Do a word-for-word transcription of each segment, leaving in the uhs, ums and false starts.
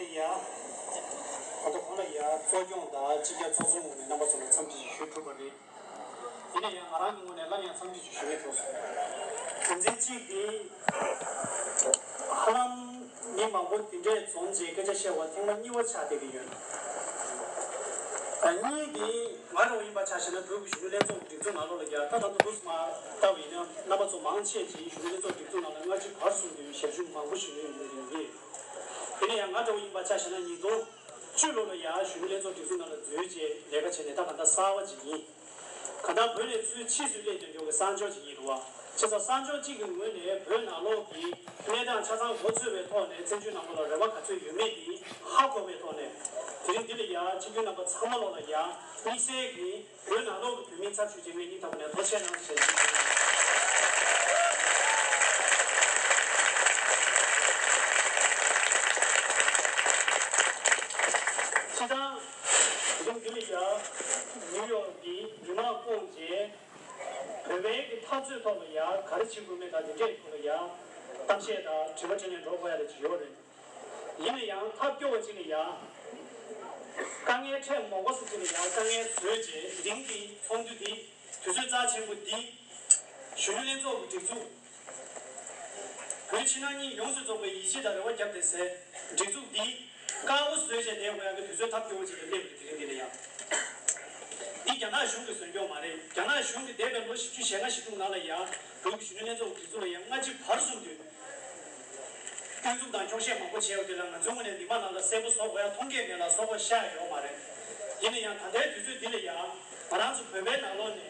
ཡ། ད་ལྟ་གོང་ལ་ཡ་གཙོ་སྐྱོང་དང་སྤྱི་ཁྱབ་ཚོགས་གཙོའི་ངོས་ནས་རྣམ་པ་ཚོ་ལ་འཚམས་འདྲི་ཞུ་ཐུབ་པ་རེད། ཡིན་ན་ཡང་ང་རང་གི་ངོས་ནས་སླར་ཡང་འཚམས་འདྲི་ཞུ་ཞུ་གི་འགྲོ་སོང་། དོན་ཚན་གཅིག་དེ་ཧ་ལམ་མི་མང་པོ་དེ་འདྲས་འཛོམས་རྗེས་སྐད་ཆ་བཤད་པ་ཐེངས་མ་གཉིས་པ་ཆགས་བསྡད་ཀྱི་ཡོད། ད་གཉིས་དེ་ང་འདྲ་བོ་ཡིན་པ་ཆ་བཞག་ན་བོད་ཀྱི་གཞོན་ནུ་ལྷན་ཚོགས་ཀྱི་སྒྲིག་འཛུགས་ནང་ལོགས་ལ་ཡ་ད་ད་དུང་ལུས་མ་ལྟ་བ་ཡིན་ན་རྣམ་པ་ཚོ་མང་ཆེ་ཅིག་གཞོན་ནུ་ལྷན་ཚོགས་སྒྲིག་འཛུགས་ནང་ལ་སྔ་ཕྱི་བར་གསུམ་དུ་ཞབས་ཞུ་མང་པོ་ཞིག་གནང་ཡོད་རེད། དེ་ནས་ཡང་ང་འདྲ་བོ་ཡིན་པ་ཆ་བཞག་ན་ཉིས་སྟོང་བཅུ་ལོ་ལ་ཡ་གཞོན་ནུ་ལྷན་ཚོགས་སྒྲིག་འཛུགས་ནང་ལ་འཛུལ་རྗེས་ལས་ཀ་བྱས་ནས་ད་ག་ད་གསར་བ་ཅིག་ཡིན། གང་ལྟར་བོད་ནས་ཚུར་ཕྱིས་སུ་སླེབས་ཡོང་མཁན་གྱི་གསར་འབྱོར་ཅིག་ཡིན་རུང་བ། བྱས་ཙང་གསར་འབྱོར་གཅིག་གི་ངོས་ནས་བོད་ནང་ལོགས་ཀྱི་གནས་སྟངས་ཆ་ཚང་གོ་ཚོད་པའི་ཐོག་ནས་བཙན་བྱོལ་ནང་ལོགས་ལ་རེ་བ་ག་ཚོད་ཡོད་མེད་དེ་ཧ་གོ་བའི་ཐོག་ནས་དེ་རིང་འདི་ལ་ཡ་སྤྱི་འཐུས་རྣམ་པ་ཚང་མ་ལོགས་ལ་ཡ་དམིགས་བསལ་གྱིས་བོད་ནང་ལོགས་ཀྱི་བོད་མིའི་ཚབ་ཞུས་ཏེ་ངས་སྙིང་ཐག་པ་ནས་ཐུགས་རྗེ་གནང་ཞེས་ཞུ་རྒྱུ་ཡིན། སྤྱིར་བཏང་། དེ་རིང་འདི་ལ་ཡ་ནིའུ་ཡོག་གི་མི་མང་བསྐོངས་རྗེས། བོད་པའི་གི་འཐབ་རྩོད་ཐོག་ལ་ཡ་ག་རེ་བྱེད་དགོས་མིན་དང་དེ་འདྲའི་ཐོག་ལ་ཡ་གཏམ་བཤད་དང་དྲི་བ་དྲིས་ལན་འགྲོ་དགོས་ཡ་དེ་ཅིག་ཡོད་རེད། ཡིན་ན་ཡང་ཐབས་སྐྱོ་བ་ཅིག་ལ་ཡ་དཀའ་ངལ་འཕྲད་མ་དགོས་ས་ཅིག་ལ་ཡ་དཀའ་ངལ་བཟོས་རྗེས་དེ་རིང་གི་ཚོགས་འདུ་འདི་དུས་ཚོད་རྩ་ཆེན་པོ་འདི་གཞོན་ནུ་ལྷན་ཚོགས་ཀྱི་སྒྲིག་འཛུགས། བོད་ཕྱི་ནང་གཉིས་ཡོངས་སུ་རྫོགས་པའི་ཡིད་ཆེས་དང་རེ་བ་བརྒྱབ་བསྡད་སའི་སྒྲིག་འཛུགས་འདི་དཀར་པོ་བཟོས་བྱས་བསྡད་དགོས་ཡག་གི་དུས་ཚོད་ཐབས་སྐྱོ་བོ་ཅིག་ཏུ་སླེབས་ཡོད་དེ་རིང་འདི་ལ་ཡང་། འདི་རྒྱ་ནག་གཞུང་གིས་བཟོས་ཀྱི་ཡོད་མ་རེད། རྒྱ་ནག་གཞུང་གིས་འདས་པའི་ལོ་བཞི་བཅུ་ཞེ་ལྔ་ཞེ་དྲུག་ནང་ལ་ཡང་བོད་ཀྱི་གཞོན་ནུ་ལྷན་ཚོགས་ཀྱི་སྒྲིག་འཛུགས་ལ་ཡང་སྔ་ཕྱི་བར་གསུམ་དུ་སྐྱོན་འཛུགས་དང་འཁྱོག་བཤད་མང་པོ་བྱས་ཡོད་དེ་ལ་ང་ཚོའི་ངོས་ནས་མི་མང་ནང་ལ་གསལ་པོ་བཟོ་དགོས་ཡ་མཐོང་རྒྱ་མེད་ལ་བཟོ་དགོས་ཤ་ཡོད་མ་རེད། ཡིན་ན་ཡང་ད་ལྟའི་དུས་ཚོད་འདི་ལ་ཡང་ང་རང་ཚོ་བོད་པའི་ནང་ལོགས་ནས་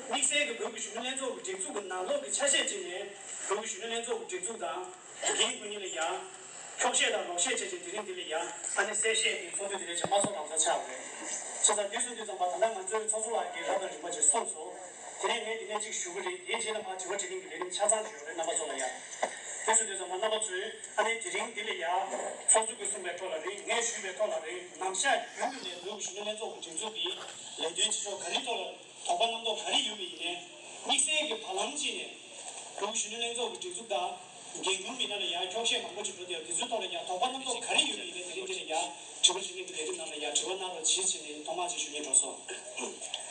དམིགས་བསལ་གྱི་བོད་ཀྱི་གཞོན་ནུ་ལྷན་ཚོགས་ཀྱི་སྒྲིག་འཛུགས་ཀྱི་ནང་ལོགས་ཀྱི་ཆ་ཤས་བྱས་ནས་བོད་ཀྱི་གཞོན་ནུ་ལྷན་ཚོགས་ཀྱི་སྒྲིག་འཛུགས་དང་། འགན་འཁུར་མཁན་ལ་ཡང་འཁྱོག་བཤད་དང་ལོག་བཤད་བྱས་རྗེས་དེ་རིང་འདི་ལ་ཡང་ཨ་ནེ་གསལ་བཤད་ཀྱི་ཚོགས་འདུ་དེ་རིང་བྱས་མ་ཚོགས་རང་ཚོ་ཆགས་པ་རེད། བྱས་ཙང་འདི་གསུང་དུས་ཙམ་པ་ད་ལྟ་ང་ཚོའི་ཚོགས་གཙོ་ལགས་ཀྱིས་ལབ་དང་རིམ་པ་བྱས་གསུངས་སོང་། དེ་ནས་ངས་འདི་ནས་གཅིག་ཞུ་གི་རེད། དེའི་རྗེས་ལ་མར་དྲི་བ་དྲིས་ལན་གྱི་ལས་རིམ་ཆ་ཚང་ཞུ་ཡོད་རེད་རྣམ་པ་ཚོ་ལ་ཡང་། དེ་གསུང་དུས་ཙམ་པ་རྣམ་པ་ཚོས་ཨ་ནེ་དེ་རིང་འདི་ལ་ཡང་ཚོགས་གཙོ་གིས་གསུངས་པའི་ཐོག་ལ་རེད། ངས་ཞུས་པའི་ཐོག་ལ་རེད། ནམ་ཞག་རྒྱུན་དུ་ནས་བོད་ཀྱི་གཞོན་ནུ་ལྷན་ཚོགས་ཀྱི་སྒྲིག་འཛུགས་ཀྱི་ལས་དོན་བྱེད་ཕྱོགས་ག་རེའི་ཐོག་ལ། དོགས་པ་རྣམ་རྟོག་ག་རེ་ཡོད་པ་ཡིན་ནའི། དམིགས་བསལ་གྱི་བར་ལམ་གཅིག་ནས། བོད་གཞོན་ནུ་ལྷན་ཚོགས་ཀྱི་སྒྲིག་འཛུགས་དང་། འགན་འཁུར་མི་སྣ་ལ་ཡང་འཁྱོག་བཤད་མང་པོ་ཅིག་འགྲོ་བསྡད་ཡོད། དེ་ཚོའི་ཐོག་ལ་ཡང་དོགས་པ་རྣམ་རྟོག་ག་རེ་ཡོད་པ་ཡིན་ནའི་དེ་རིང་འདི་ལ་ཡང་དྲི་བ་དྲིས་ལན་གྱི་ལས་རིམ་ནང་ལ་ཡང་དྲི་བ་གནང་རོགས་གྱིས་ཟེར་ནས་ཐོག་མར་ཅིག་ཞུ་སྙིང་འདོད་སོང་།